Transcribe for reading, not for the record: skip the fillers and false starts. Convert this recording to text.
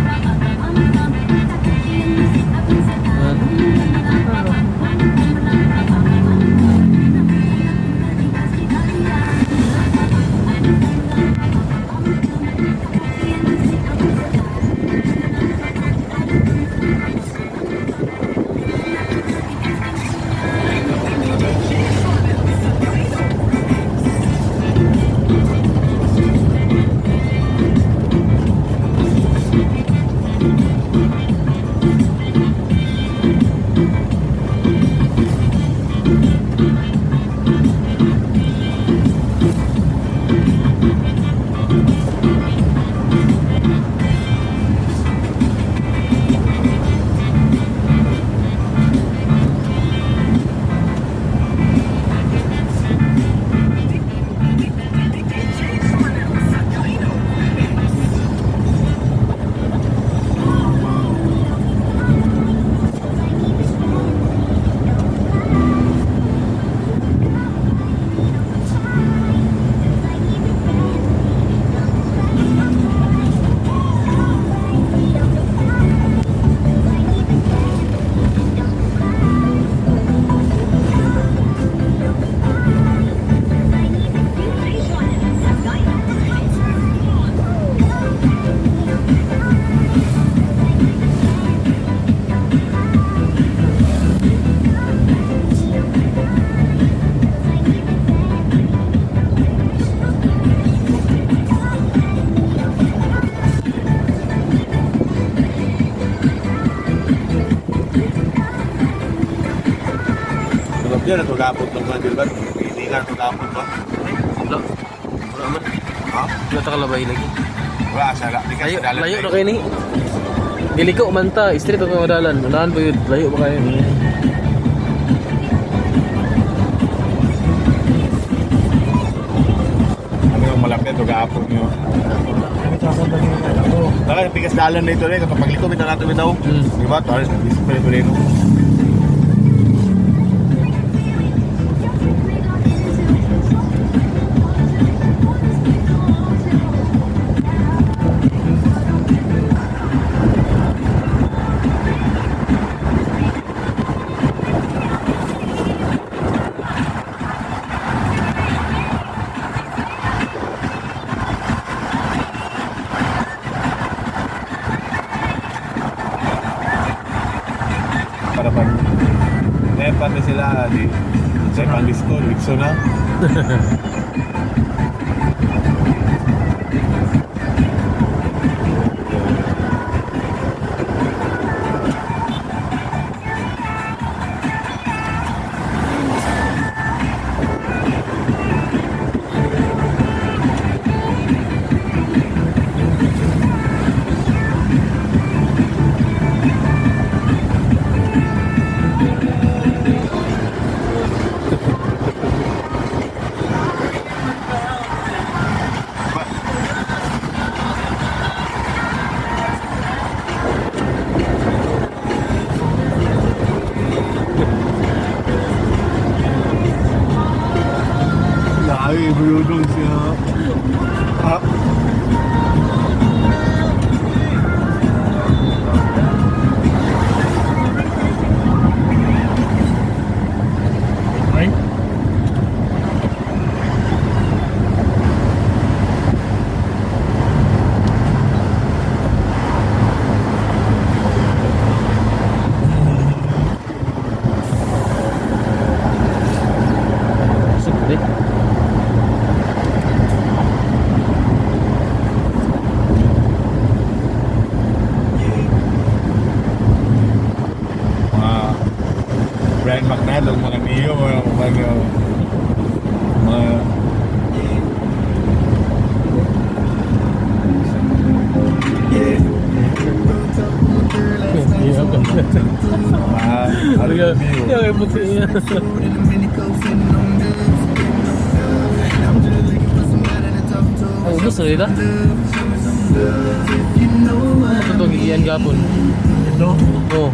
Ah. Tulog yan, natugapot ng mga dilbat. Hindi ka natugapot ba? Wala. Wala man. Ha? Wala ta kalabay lagi. Wala, sa di ka Layo, sa dalan. layo na kayo ni. Giliko man ta, street ang madalan. Unahan pa yun, layo pa kayo. Ano yung malapit, tugapot nyo. Baka yung pikas dalan dito rin, kapag liko, bitaw natin bitaw. Di ba? Taris, nag-display ko rin. Para pag nepa na sila, di sa pang disco, disco na. Lahi, Bruno siya. Ah. Ay. Sige. Mga Brian McNall, mga Neo, mga mga Ano Neo. Yung puti niya. Ang ubos na nila. Ito gigian gapon. Ito. Oh.